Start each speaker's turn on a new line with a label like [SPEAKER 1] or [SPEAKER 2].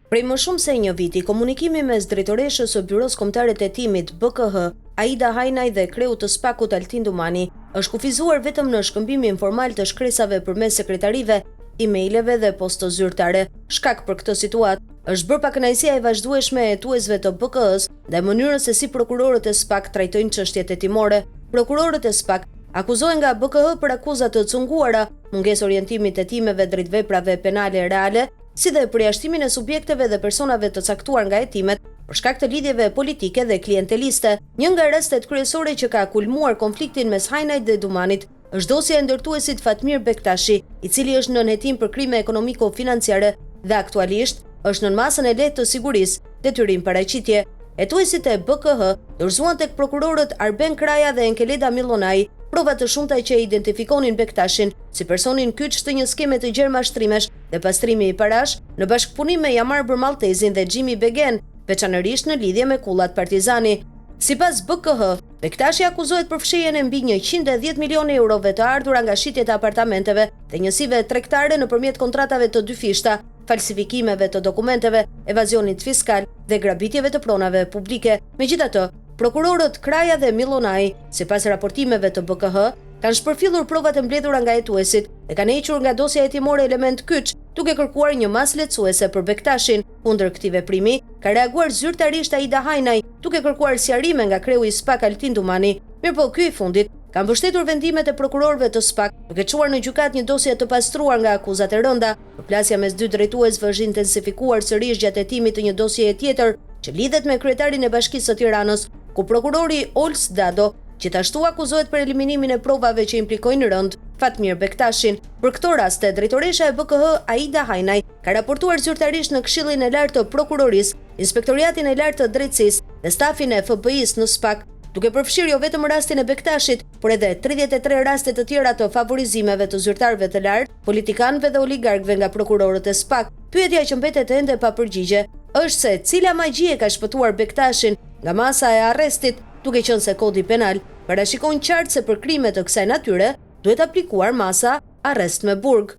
[SPEAKER 1] Prej më shumë se një viti, komunikimi mes drejtoreshës së Byrosë Kombëtare të Hetimit, BKH, Aida Hajnaj dhe kreut të SPAK-ut Altin Dumani, është kufizuar vetëm në shkëmbimin formal të shkresave përmes sekretarive, emaileve dhe postës zyrtare. Shkak për këtë situatë është bërë pakënaqësia e vazhdueshme e hetuesve të BKH-së ndaj mënyrës se si prokurorët e SPAK trajtojnë çështjet hetimore. Prokurorët e SPAK akuzohen nga BKH për akuza të cunguara, mungesë orientimi të hetimeve drejt veprave penale reale, si dhe përjashtimin e subjekteve dhe personave të caktuar nga hetimet për shkak të lidhjeve politike dhe klienteliste. Një nga rastet kryesore që ka kulmuar konfliktin mes Hajnajt dhe Dumanit është dosja e ndërtuesit Fatmir Bektashi, i cili është nën hetim për krime ekonomiko-financiare dhe aktualisht është nën masën e lehtë të sigurisë, detyrim paraqitje. Hetuesit e BKH dorëzuan tek prokurorët Arben Kraja dhe Enkeleda Millonai prova të shumta që e identifikonin Bektashin si personin kyç të një skeme të gjerë mashtrimesh dhe pastrimi parash në bashkëpunim me Jamarbër Malltezin dhe Xhimi Begen, veçanërisht në lidhje me kullat Partizani. Sipas BKH, Bektashi akuzohet për fshehjen e mbi 110 milionë eurove të ardhura nga shitjet e apartamenteve dhe njësive tregtare nëpërmjet kontratave të dyfishta, falsifikimeve të dokumenteve, evazionit fiskal dhe grabitjeve të pronave publike. Megjithatë, prokurorët Kraja dhe Millonai, sipas raportimeve të BKH, kanë shpërfillur provat e mbledhura nga hetuesit dhe kanë hequr nga dosja hetimore elementë kyç, duke kërkuar një masë lehtësuese për Bektashin. Kundër këtij veprimi, ka reaguar zyrtarisht Aida Hajnaj, duke kërkuar sqarime nga kreu i SPAK Altin Dumani. Mirëpo, ky i fundit ka mbështetur vendimet e prokurorëve të SPAK, duke çuar në gjykatë një dosje të pastruar nga akuzat e rënda. Përplasja mes dy drejtuesve është intensifikuar sërish gjatë hetimit të një dosjeje tjetër që lidhet me kryetarin e Bashkisë së Tiranës, ku prokurori Ols Dado gjithashtu akuzohet për eliminimin e provave që implikojnë rëndë Fatmir Bektashin. Për këto raste, drejtoresha e BKH, Aida Hajnaj, ka raportuar zyrtarisht në Këshillin e Lartë të Prokurorisë, Inspektoriatin e Lartë të Drejtësisë dhe stafin e FBI-së në SPAK, duke përfshirë jo vetëm rastin e Bektashit, por edhe 33 raste të tjera të favorizimeve të zyrtarëve të lartë, politikanëve dhe oligarkëve nga prokurorët e SPAK. Pyetja që mbetet ende pa përgjigje është se cila magji e ka shpëtuar Bektashin nga masa e arrestit, duke qenë se Kodi Penal parashikon qartë se për krime të kësaj natyre duhet aplikuar masa arrest me burg.